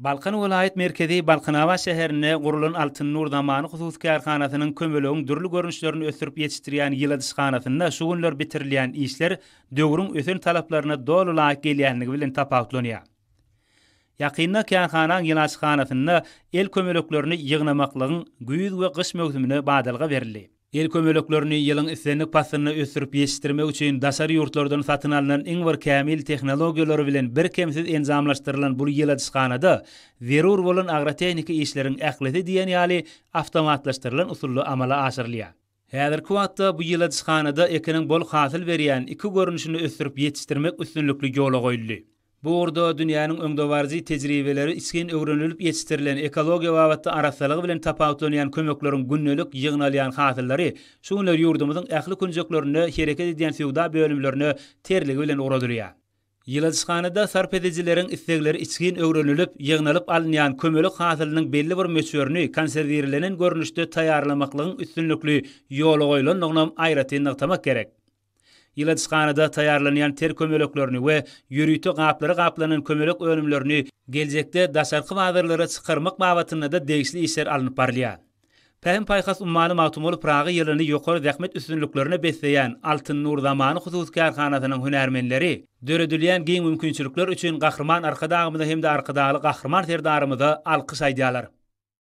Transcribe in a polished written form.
Balkan welaýat merkezi Balkanabat şäherinde gurulan Altyn Nur Zamany hususy kärhanasynyň kömelegiň dürli görnüşlerini ösdürip ýetişdirýän ýyladyşhanasynda şu günler bitirilýän işler döwrüň ösen talaplaryna doly laýyk gelýänligi bilen tapawutlanýar. Ýakynda kärhanaň ýyladyşhanasynda el kömeleklerini ýygnamaklygyň güýz we gyş möwsümine badalga berildi. El kömeleklerini ýylyň islendik paslynda ösdürip ýetişdirmek üçin daşary ýurtlardan satyn alnan iň bir kämil tehnologiýalary bilen birkemsiz enjamlaşdyrylan bu ýyladyşhanada zerur bolan agrotehniki işleriň ählisi diýen ýaly awtomatlaşdyrylan usulda amala aşyrylýar. Häzirki wagtda bu ýyladyşhanada ekiniň bol hasyl berýän iki görnüşini ösdürip ýetişdirmek üstünlikli ýola goýuldy. Bu ugurda dünýäniň öňdebaryjy tejribeleri içgin öwrenilip ýetişdirilen, ekologiýa babatda arassalygy bilen tapawutlanýan kömekleriň gündelik ýygnalýan hasyllary şu günler ýurdumyzyň ähli künjeklerinde hereket edýän söwda bölümlerine terligi bilen ugradylýar. Ýyladyşhanada sarp edijileriň islegleri içgin öwrenilip, ýygnalyp alynýan kömelek hasylynyň belli bir möçberini konserwirlenen görnüşde taýýarlamaklygyň üstünlikli ýola goýlandygynam aýratyn nygtamak gerek. Ýyladyşhanada taýýarlanýan ter kömeleklerini we ýörite gaplara gaplanan kömelek önümlerini geljekde daşarky bazarlara çykarmak babatynda-da degişli işler alnyp barylýar. Pähim-paýhas ummany Magtymguly Pyragy ýylyny ýokary zähmet üstünliklerine besleýän Altyn Nur Zamany hususy kärhanasynyň hünärmenleri döredilýän giň mümkinçilikler üçin Gahryman Arkadagymyza hem-de Arkadagly Gahryman Serdarymyza alkyş aýdýarlar.